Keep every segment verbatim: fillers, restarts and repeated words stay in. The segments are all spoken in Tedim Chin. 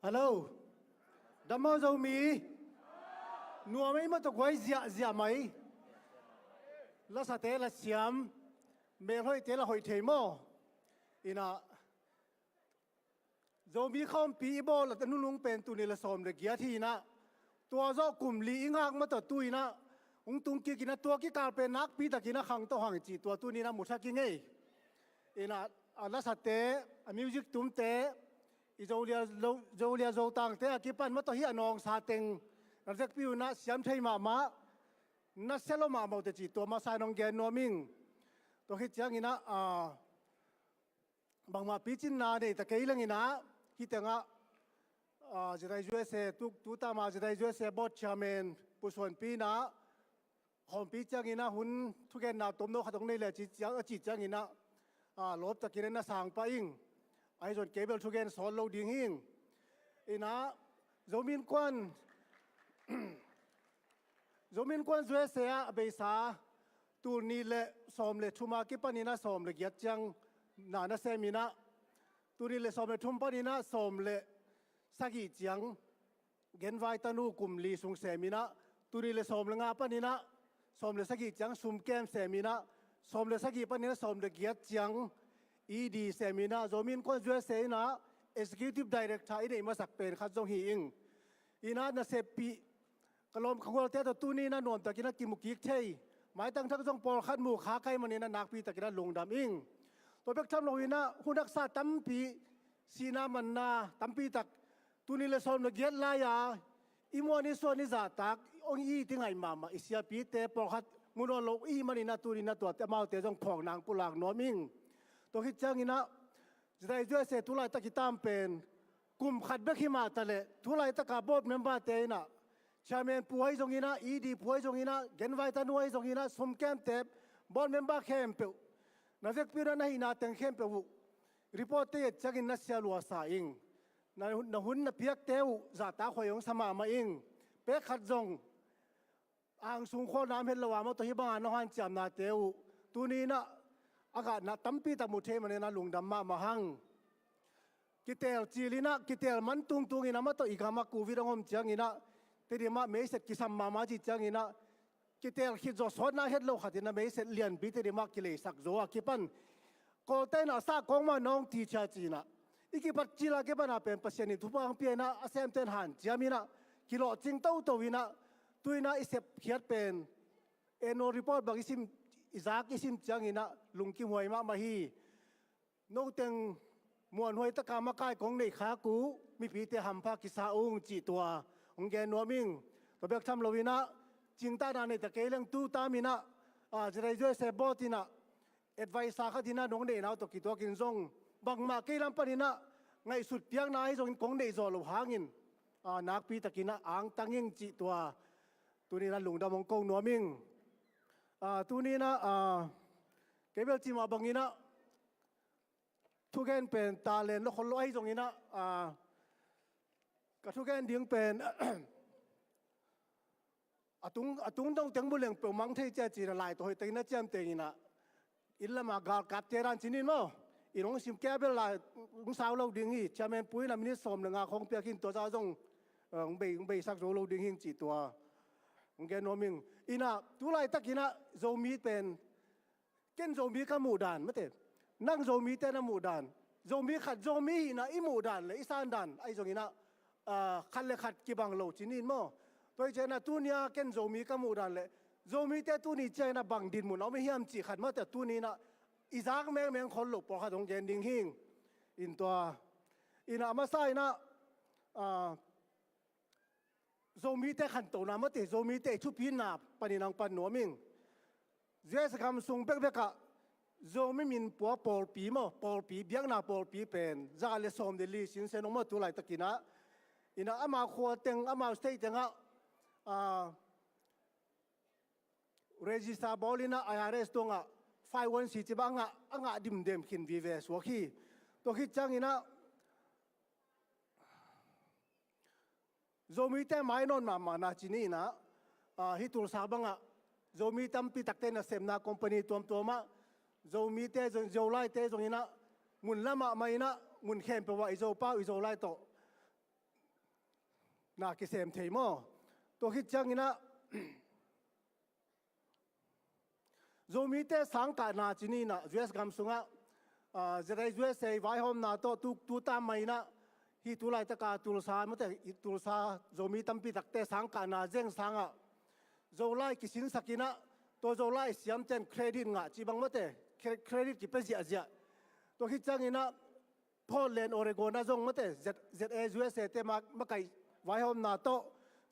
Hello. Dam maw Zomi? Nuam ei maw, tawh guai ziahziah mai. Lasate la siam, melhoihte la hoih thei maw? Inah Zomi khawmpi i bawl a nunung pen tul nih le sawm le giat hi inah, tua zawh kum li i ngak maw, tawh tu inah hong tung kik inah, tua kikal pen nakpi takin a khangto hang cih tua tuni inah mu thak i ngei. Inah a lasate, a music tumte, i Zolia, Zo-, Zolia Zotangte a kipan maw, tawh hih a nawngsa teng na vekpi un ah siam thei mahmah, na sia lo mahmah uh teh cih tua masa in hong gen nuam ing. Tua khit ciang inah, a, bangmah picinna nei ta kei leng inah, hih tengah, a, Zidai U S A, tu, tu tama Zidai U S A board chairman Pu Suanpi inah, khawmpi ciang inah hun thugenna tomno khat hong nei le a cih ciang, a cih ciang inah, a, lawp takin na sang pah ing. Ahi zong kei bel thugen sawt lo ding hi ing. Inah Zomi Innkuan, Zomi Innkuan U S A ah a beisa tul nih le sawm le thum a kipan inah sawm le giat ciang na na sem inah, tul nih le sawm le thum pan inah sawm le sagih ciang Genvai Tanu kum li sung sem inah, tul nih le sawm le nga pan inah sawm le sagih ciang sumkem sem inah, sawm le sagih pan inah sawm le giat ciang E D sem inah, Zomi Innkuan U S A inah Executive Director i neih masak pen khat zong hi ing. Inah naseppih ka lawm ka gualte tawh tuni inah nuamtakin a kimu kik thei, maitang thak zong pawlkhat mu kha ka hih manin a nakpi takin a lungdam ing. Tua bek tham lo inah hun haksa tampi, sihna manna tampi tak, tul nih le sawm le giat lai-a i muan i suan i zahtak, hong it i ngaih mahmah i siapite pawlkhat mu nawn lo i hih manin a tuni inah tuate amaute zong phawkna hong pulak nuam ing. Tua khit ciang inah Zidai U S A tu laitak i tam pen kum khat bek hi mah ta leh, tu laitak a board member-te inah, chairman pu ahi zong inah, E D pu ahi zong inah, Genvai Tanu ahi zong inah, sumkemte, board member khempeuh, na vekpi un ah na hihna teng khempeuh uh report-te et ciangin na sia lua sa ing. Na, na hun na piakte uh zahtak hoih hong sa mahmah ing. Pek khat zong angsung khualna om het lo a maw, tawh hih banga nong hanciamnate uh tuni inah a gahna tampi tak mu thei manin a lungdam mahmah hang. Kiteel cil inah, kiteel man tungtung inah maw, tawh i gamah covid hong om ciang inah Tedim ah meiset kisam mahmah cih ciang inah, kiteel khit zawh sawtna het lo khat inah meiset lianpi Tedim ah kileisak zo a kipan Kawlte inah a sah kawng mah nong ti cia ci inah, i kipat cil a kipan a pen Pasian in thupha hong pia inah, a semte in hanciam inah, kilawhcing toto inah, tu inah i sepkhiat pen annual report bang i sim, i zak i sim ciang inah lungkimhuai mahmah hi. Noteng muanhuai taka makai kong neih khak uh mipite hampha kisa ung cih tua hong gen nuam ing. Tua bek tham lo inah, cingtahna nei ta kei leng tu tam inah, a, Zidai U S A board inah advisor khat inah nong neihna uh tawh kituakin zong bangmah kei lam pan inah ngaihsut piakna ahi zongin kong neih zawh loh hangin, a, nakpi takin ah angtang ing cih tua tuni inah lungdam hong ko nuam ing. A, tuni inah, a, kei bel cih mah bang inah thugen pen talent lo khol lo ahi zong inah, a, ka thugen ding pen a tung, a tung dong teng mu leng peuh mang thei cia ci inah, lai tawh hoih teng inah ciamteng inah, inn lam a galkapte dan ci ning maw, inn hong sim kei a bel lai hong sau lo ding hi. Chairman pu inah minute sawm le nga khawng piak hi in, tua zah zong, eh, hong bei, hong beisak zo lo ding hi ing cih tua hong gen nuam ing. Inah tu laitak inah Zomi pen, ken Zomi ka muh dan, mate, nang Zomite na muh dan, Zomi khat Zomi hihna i muh dan le i san dan ahi zong inah, ah, khat le khat kibang lo ci ning maw. Tua hi ciang inah tuni a ken Zomi ka muh dan le Zomite tuni ciang inah bang dinmun a om i hiam cih khat, mate, tuni inah i zak mengmeng khol loh pawlkhat hong gen ding hi ing. In tua inah a masa inah, ah, Zomite khantohna, mate, Zomite i thupitna panin hong pan nuam ing. U S A gam sung bekbek ah Zomi min pua pawlpi maw, pawlpi, biakna pawlpi pen za le sawm le li sinsen hong maw tu laitak inah. Inah amau khua teng, amau state teng ah, ah, register bawl inah I R S tungah five one C ci bang a ngah, a ngah dimdem khin vive suak hi. Tua khit ciang inah Zomite mai nawn mahmahna ci ni inah, ah, hih Tulsa bangah Zomi tampi takte nasepna company tuamtuam ah Zomite zong, Zolaite zong inah mun lamah mah inah mun khempeuh ah i Zopa uh i Zolai tawh na kisem thei maw? Tua khit ciangin ah Zomite sangkahna ci ni in ah U S gam sungah, ah, Z A U S A vaihawmna tawh tu, tu tam mah in ah, hih tu laitaka Tulsa, mate, i Tulsa Zomi tampi takte sangkahna zeng sangah Zolai kisinsak in ah, tua Zolai siamten credit ngah cih bang, mate, cre-, credit kipia ziahziah. Tua khit ciangin ah Portland, Oregon ah zong, mate, Z-, Z A U S A te ma-, makaih vaihawmna tawh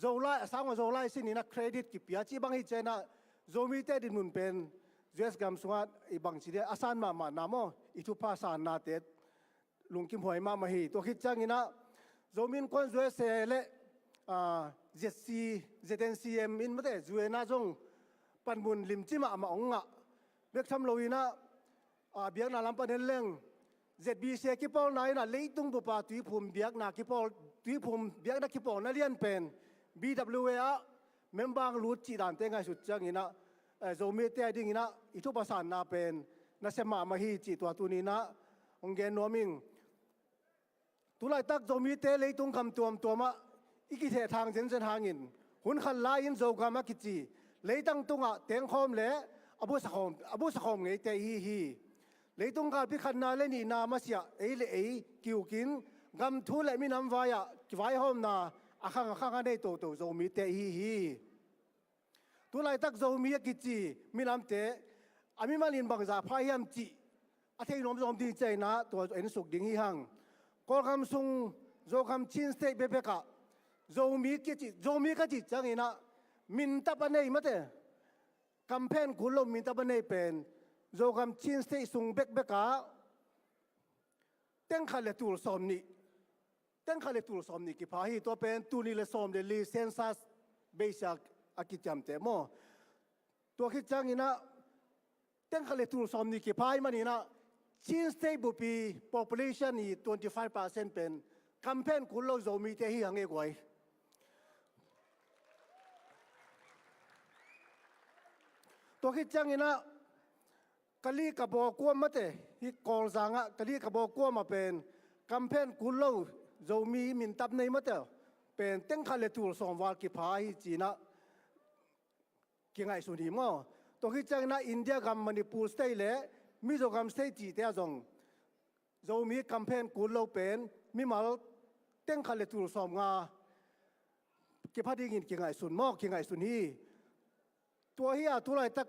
Zolai, a sang uh Zolai sin in ah credit kipia cih bang hi ciangin ah, Zomite dinmun pen U S gam sungah i bangci dia a san mahmahna maw, i thupha sannate lungkimhuai mahmah hi. Tua khit ciangin ah Zomi Innkuan U S A le, ah, Z C, Z N C M in, mate, U N ah zong panmun limci mahmah hong ngah bek tham lo in ah, ah, biakna lam pan en leng, Z B C a kipawlna in ah leitung bupa tuiphum biakna kipawl, tuiphum biakna kipawlna lian pen B W A ah member hong lut cih dante ngaihsut ciangin ah, eh, Zomite a dingin ah i thupha sanna pen nasia mahmah hi cih tua tuni in ah hong gen nuam ing. Tu laitak Zomite leitung gam tuamtuamah i kithehthang zenzen hangin, hun khat lai-in Zogam a kici leitang tungah tengkhawm le a busakhawm, a busakhawm ngeite ihi hi. Leitung galpi khatna le nihna masiah ei le ei kiukin gam thu le minam vai-ah kivaihawmna a khang a khang a nei toto Zomite ihi hi. Tu laitak Zomi a kici minamte a mimal in bangzah pha hiam cih a thei nuam zawm ding ciangin ah tua ensuk ding hi hang. Kawlgam sung Zogam Chin State bekbek ah Zomi kici, Zomi ka cih ciangin ah mintap a nei, mate, kamphen kul lo mintap a nei pen Zogam Chin State sung bekbek ah teng khat le tul sawm nih, teng khat le tul sawm nih kipha hi. Tua pen tul nih le sawm le li census base a, a kiciamteh maw? Tua khit ciangin ah teng khat le tul sawm nih kipha ahih manin ah Chin State bupi population i twenty five percent pen kamphen kul lo Zomite hi hang e guai. Tua khit ciangin ah Kali Kabaw kuam, mate, hih Kawlzang ah Kali Kabaw kuam ah pen kamphen kul lo Zomi mintap nei, mate, pen teng khat le tul sawm val kipha hi ci-in ah kingaihsun hi maw? Tua khit ciangin ah India gam Manipur State le Mizoram State cihte ah zong Zomi kamphen kul lo pen mimal teng khat le tul sawm nga kipha dingin kingaihsun maw, kingaihsun hi. Tua hi a tu laitak,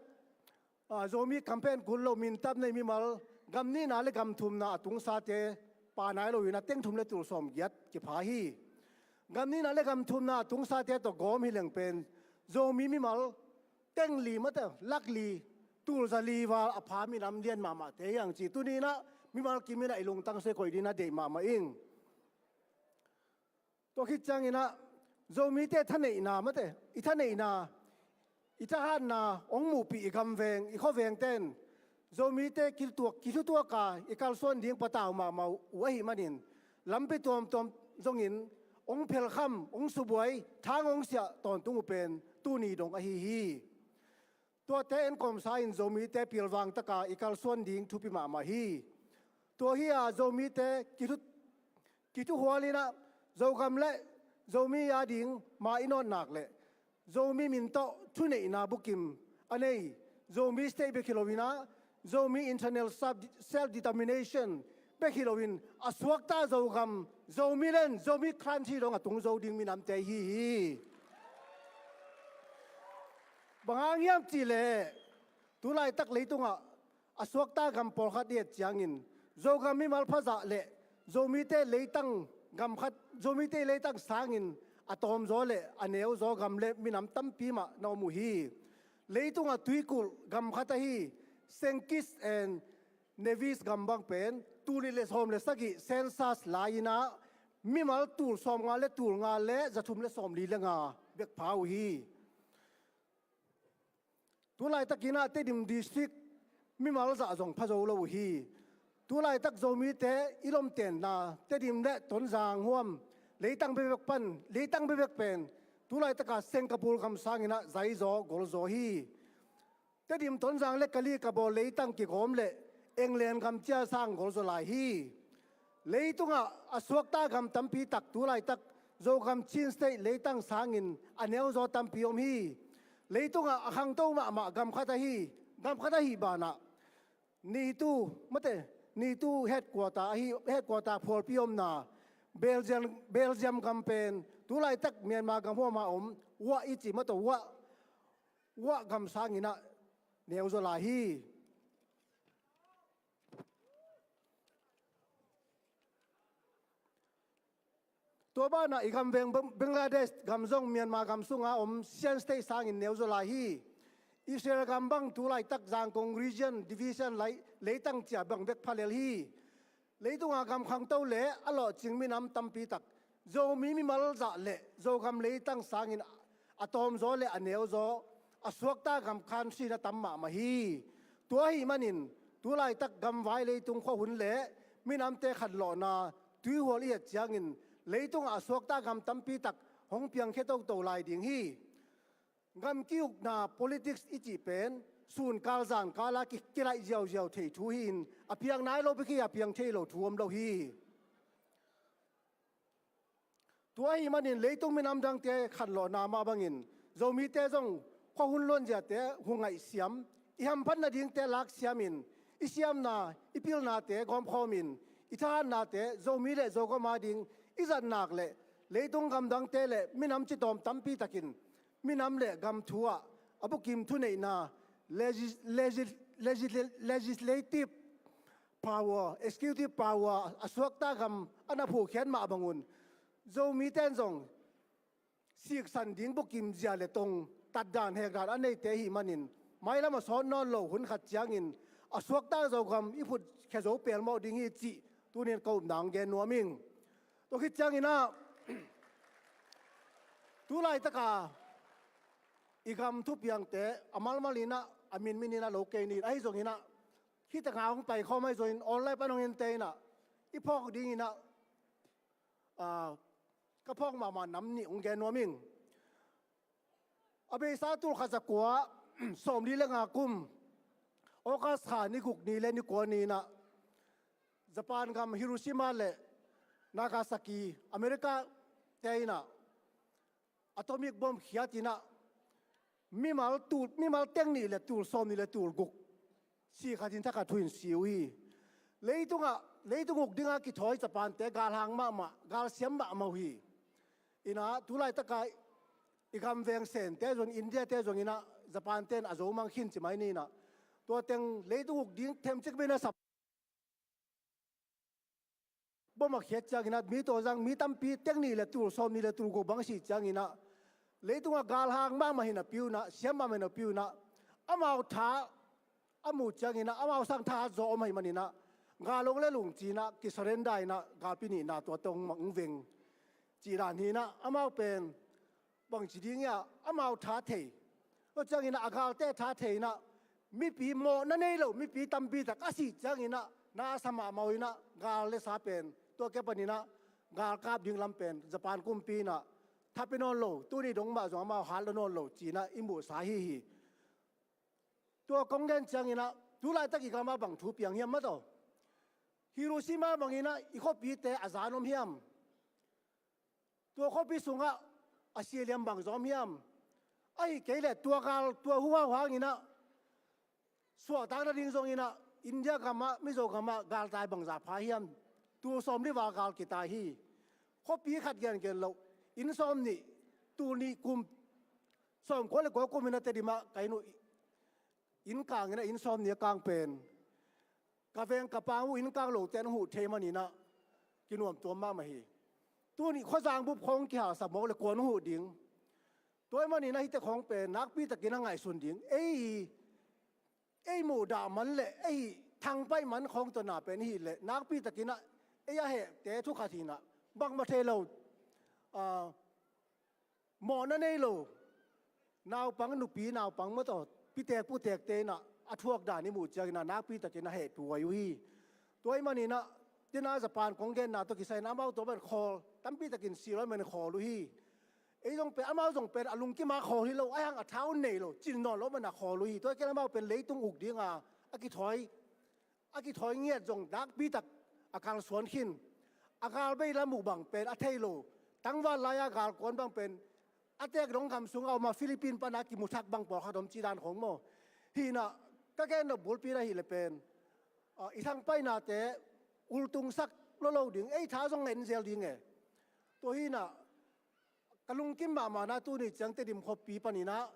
ah, Zomi kamphen kul lo mintap nei mimal gam nihna le gam thumna a tungsate pha nai lo in ah teng thum le tul sawm giat kipha hi. Gam nihna le gam thumna a tungsate tawh gawm hi leng pen Zomi mimal teng li, mate, lak li, tul za li val a pha minam lian mahmahte hi hang ci tuni in ah mimal kim in ah i lungtang sui koih ding in ah deih mahmah ing. Tua khit ciangin ah Zomite thaneihna, mate, i thaneihna, i thahatna hong muhpih i gamveng, i khuavengte in Zomite kithutuak, kithutuak a i kalsuan ding patau mahmah uh ahih manin lampi tuamtuam zongin hong phelkham, hong subuai, thang hong siah tawntung uh pen tuni dong ahi hi. Tuate enkawmsa in Zomite pilvang taka i kalsuan ding thupi mahmah hi. Tua hi a Zomite kithu, kithuhual in ah Zogam le Zomi a ding ma i nawn nak leh Zomi min tawh thuneihna bukim a nei Zomi State bek hi lo in ah Zomi internal self, self determination bek hi lo in a suakta Zogam, Zomi land, Zomi country dong a tung zo ding minamte hi hi. Bang hang hiam cih leh tu laitak leitungah a suakta gam pawlkhat i et ciangin Zogam mimal phazah le Zomite leitang gam khat, Zomite leitang sangin a tawmzaw le a neuzaw gam le minam tampi mah na om uh hi. Leitungah tuikulh gam khat ahi Saint Kitts and Nevis gam bang pen tul nih le sawm le sagih census lai-in ah mimal tul sawm nga le tul nga le za thum le sawm li le nga bek pha uh hi. Tu laitakin ah Tedim District mimal zah zong pha zo lo uh hi. Tu laitak Zomite i lomtenna Tedim le Tonzang huam leitang bekbek pan, leitang bekbek pen tu laitaka Singapore gam sangin ah zaizaw golzaw hi. Tedim, Tonzang le Kali Kabaw leitang kigawm le England gam cia sang golzaw lai hi. Leitungah a suakta gam tampi tak tu laitak Zogam Chin State leitang sangin a neuzaw tampi om hi. Leitungah a khangto mahmah gam khat ahi, gam khat ahi banah NATO, mate, NATO headquarter ahi, headquarter phualpi omna Belgium, Belgium gam pen tulaitak Myanmar gam huama om Wah i ci, mate, Wah, Wah gam sanginah neuzaw lai hi. Tua banah i gam veng Bang-, Bangladesh gam zong Myanmar gam sunga om Shan State sangin neuzaw lai hi. Israel gam bang tulaitak Zangkong region, division lai, leitang cia bang bek phalel hi. Leitunga gam khangto le a lawhcing minam tampi tak Zomi mimal zah le Zogam leitang sangin a tawmzaw le a neuzaw, a suakta gam khan sina tam mahmah hi. Tua ahih manin tulaitak gamvai leitung khuahun le minamte khanlawhna tuihual i et ciangin leitungah a suakta gam tampi tak hong piangkhia toto lai ding hi. Gam ki-ukna politics i cih pen sunkal zankala ki-, kilaih ziauziau thei thu hi-in a piang nai lo bek hi, a piang thei lo thu om lo hi. Tua ahih manin leitung minam dangte khanlawhna mah bangin Zomite zong khuahun luanziate hu ngaihsiam, i hamphat nadingte laksiamin, i siamna, i pilnate gawmkhawmin, i thahatnate Zomi le Zogam ading i zat nak le leitung gamdangte le minam citawm tampi takin minam le gam thu-ah a bukim thuneihna, legis-, legis-, legis-, legislative power, executive power a suakta gam a na phukhiat mah bangun Zomite in zong siksan ding bukim zia le tong tatdan hekdan a neite ahih manin mailam a sawt nawn lo hun khat ciangin a suakta Zogam i phutkhia zo pelmawh ding hi cih tunin ka upna hong gen nuam ing. Tua khit cianginah tulaitaka i gam thupiangte a malmalinah a minmininah lo kei nin ahi zonginah hih taka hong paikhawm ahi zongin online pan hong ente inah i phawk dinginah, ah, ka phawk mahmah nam nih hong gen nuam ing. A beisa tul khat za kua sawmli le nga kum August kha ni guk ni le ni kua ni inah Japan gam Hiroshima le Nagasaki America te inah atomic bomb khiat inah mimal tul, mimal teng nih le tul sawm nih le tul guk si khat in thakhat thu in si uh hi. Leitungah, leitung uk dinga kithawi Japan te galhang mahmah, galsiam mahmah uh hi. Inah tulaitaka i gam veng Sen te zong, India te zong inah Japan ten a zo mang khin ci mai ni inah tua teng leitung uk ding themcik bina sap bom a khiat cianginah mi tawzang mi tampi teng nih le tul sawm nih le tul guk bang si cianginah leitungah galhang mahmah hi napi unah, siam mahmah hi napi unah amau tha a muh cianginah amau sang thahat zaw om ahih maninah gal hong le lungcinah kisurrender inah galpi nihna tua tawh hong veng cih dan hinah amau pen bangci ding ia amau tha thei. Tua cianginah a galte tha thei inah mipi mawhna nei lo mipi tampi tak a sih cianginah na a sa mahmah uh inah gal le sa pen tua ke paninah galkap ding lam pen Japan kumpi inah thapia nawn lo, tuni dong mah zong amau hat lo nawn lo cinah i muhsa hi hi. Tua kong gen cianginah tulaitak i gamah bang thu piang hiam mataw? Hiroshima banginah i khuapite a zan om hiam? Tua khuapi sungah a siliam bang zawm hiam? Ahi kei leh tua gal, tua huhau hanginah suahtak nading zonginah India gamah, Mizo gamah galtai bangza pha hiam? Tul sawm li val gal kitai hi. Khuapi khat gengen loh inn sawm nih, tul nih kum sawm kua le kua kuminah Tedim ah ka inn uh, inn kangin a inn sawm nih a kang pen ka veng ka pang uh inn kang lote an huh thei maninah kinuamtuam mahmah hi. Tuni khuazang bup khawng kihalsak mawk le kuan huh ding. Tua ahih maninah hihte khawng pen nakpi takin a ngaihsun ding. Ei, ei muhdah man le ei thangpaih man khawng tawh na pen ihih leh nakpi takinah ei a hehte thukhat hinah bangmah thei lo, ah, mawhna nei lo naupang, nupi naupang mataw, pitek putekte inah a thuak dan i muh cianginah nakpi takin a hehpih huai uh hi. Tua ahih maninah tina Japan kong genna tawh kisai inah amau tua man khawl tampi takin siloi man khawl uh hi. Ei zong pen, amau zong pen a lungkima khawl hi lo, ahi hang a thau nei lo, cin nawn lo man a khawl uh hi. Tua ahih kei leh amau pen leitung uk dinga a kithawi a kithawi ngiat zong nakpi tak a kalsuan khin. A gal bei lam uh bang pen a thei lo, Tangval lai-a galkuan bang pen a tek dong gam sungah om a, Philippines pana kimuthak bang pawlkhat om ci dan khong maw. Hi inah ka gen nop bulpi na hi le pen, ah, i thangpainate ultungsak lo lo ding, ei tha zong ngen zel ding e. Tua hi inah ka lungkim mahmah na tuni ciang Tedim khuapi paninah,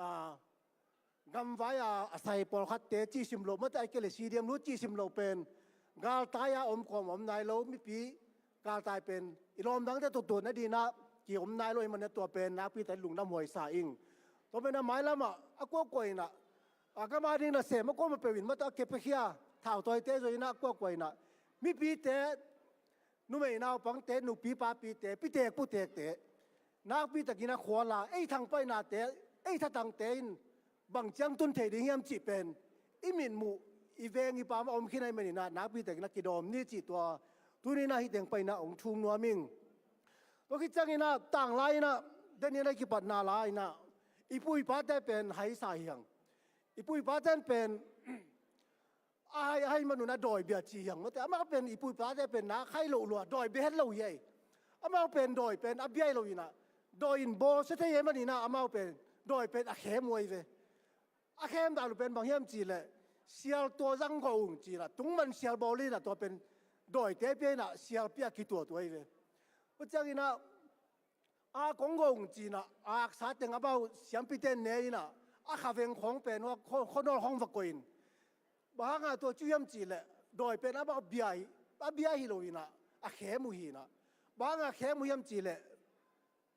ah, gamvai a a sai pawlkhatte cihsim loh mate, a kei le C D M nu cihsim loh pen galtai a om kawm om nai lo, mipi galtai pen i lawmdangte tutuat nadinah ki om nai lo i manah tua pen nakpi tak lungdam huai sa ing. Tua pen a mailamah a kuakua inah a gama ding nasem a kuama peuh in mate, a kepekhia thautawite zo inah a kuakua inah mipite, numei naupangte, nupi papite, pitek putekte nakpi takin a khuala, ei thangpainate, ei thatangte in bang ciang tun thei ding hiam cih pen i mitmuh, i veng i pam a om khin ahih maninah nakpi takin a kidawm ni cih tua tuninah hih teng paninah hong thum nuam ing. Tua khit cianginah tanglai inah, deninah i kipatna lai inah i pu i pate pen haisa hi hang. I pu i pate pen a hai, a hai manun a dawi bia ci hi hang mate. Amau pen i pu i pate pen nak hai loh lua, dawi bia het lo hi ei. Amau pen dawi pen a bia hi lo inah dawi in bawlsia thei hi ei maninah amau pen dawi pen a khem uh ei ve. A khem dan uh pen bang hiam cih leh sial tua zang gawh ung ci inah tungman sial bawl inah tua pen dawite pia inah sial pia kituat uh ei ve. Tua cianginah a kong gawh ung ci inah a aksa teng amau siampite ne inah a khaveng khawng pen uh a khaw, khaw nawl khawng va koih in. Bang hanga tua ci hiam cih leh dawi pen amau bia hi, a bia hi lo inah a khem uh hi inah. Bang hanga khem uh hiam cih leh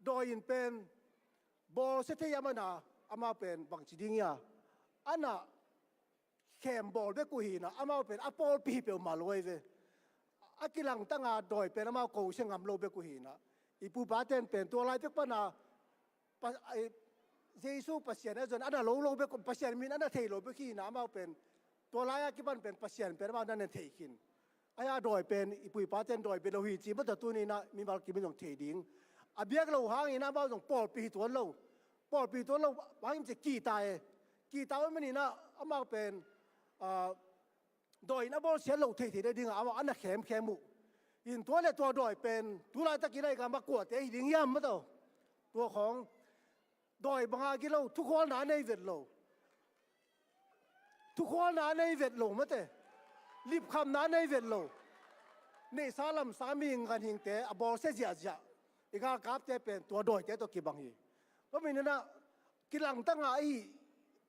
dawi in pen bawlsia thei a mana amau pen bangci ding hia, a na khem bawl bek uh hi inah amau pen a pawlpi hi peuhmah lo ei ve. A kilangtanga dawi pen amau kosia ngam lo bek uh hi inah i pu i paten pen tua lai pek pana Pa-, ai, Jesu Pasian a zon a na lo lo bek, Pasian min a na thei lo bek hi inah amau pen tua lai-a kipan pen Pasian pen amau na na thei khin. Ai a dawi pen i pu i paten dawi bia lo hi ci mate, tuninah mimal kim in zong thei ding. A biak lo hangin amau zong pawlpi hi tuan lo. Pawlpi hi tuan lo hangin ci kita e. Kita uh maninah amau pen, ah, dawi in a bawlsia lo theithei nadingah amau a na khemkhem uh. In tua le tua dawi pen tu laitakin a i gam a kuate hi ding hiam mate. Tua khawng dawi banga gilo, thukhualna a nei vet lo. Thukhualna a nei vet lo mate. Lipkhamna a nei vet lo. Neihsa lamsa mihing ganhingte a bawlsia ziahziah i galkapte pen tua dawite tawh kibang hi. Tua maninah kilangtanga i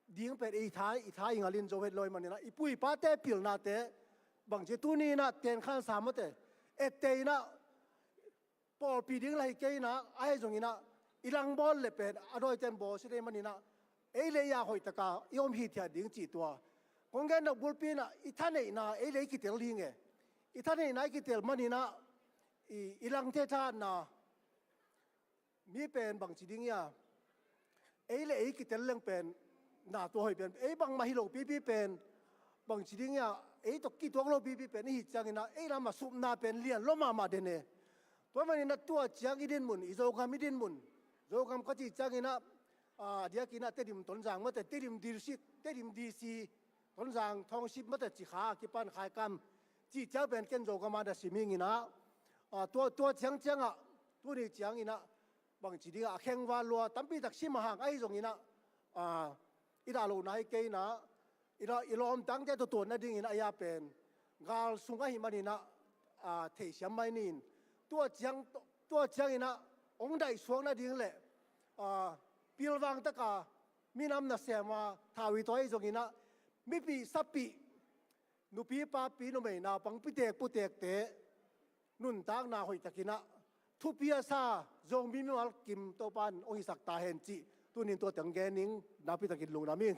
ding pen i tha, i tha i ngalin zo het lo i maninah i pu i pate pilnate bangci tuninah tenkhansa mate, etteinah pawlpi ding la hi kei inah, ahi zonginah i langbawl le pen a dawiten bawlsia dei maninah ei le ei a hoihtaka i om hithiat ding cih tua kong gen nop bulpi inah i thaneihna ei le ei kitel ding e. I thaneihna i kitel maninah i, i langte thahatna mi pen bangci ding hia, ei le ei kitel leng pen na tua hoih pen ei bangmah hi lo pipi pen bangci ding hia, ei tawh kituak lo pipi pen i hih cianginah ei lamah supna pen lian lua mahmah den e. Tua maninah tua ciang i dinmun, i Zogam i dinmun, Zogam ka cih cianginah, ah, a diakinah Tedim Tonzang mate, Tedim District, Tedim D C, Tonzang Township mate ci kha a kipan Khaikam cih ciang pen ken Zogam a na sim inginah, ah, tua, tua ciang ciangah tuni cianginah bangci dingah a khengval lua tampi tak sim a hang ahi zonginah, ah, i dah lohna hi kei inah i la, i lawmdangte tutuat nadingin a ia pen gal sung ahi maninah, ah, theisiam mai ni in tua ciang, tua cianginah hong daihsuak nading le, ah, pilvang taka minam nasema thau i tawi zonginah mipih sapih, nupi papi, numei naupang, pitek putekte nuntakna hoihtakinah thupi a sa Zomi mimal kim Topan hong hisak ta hen cih tunin tua teng gen ning. Nakpi takin lungdam ing.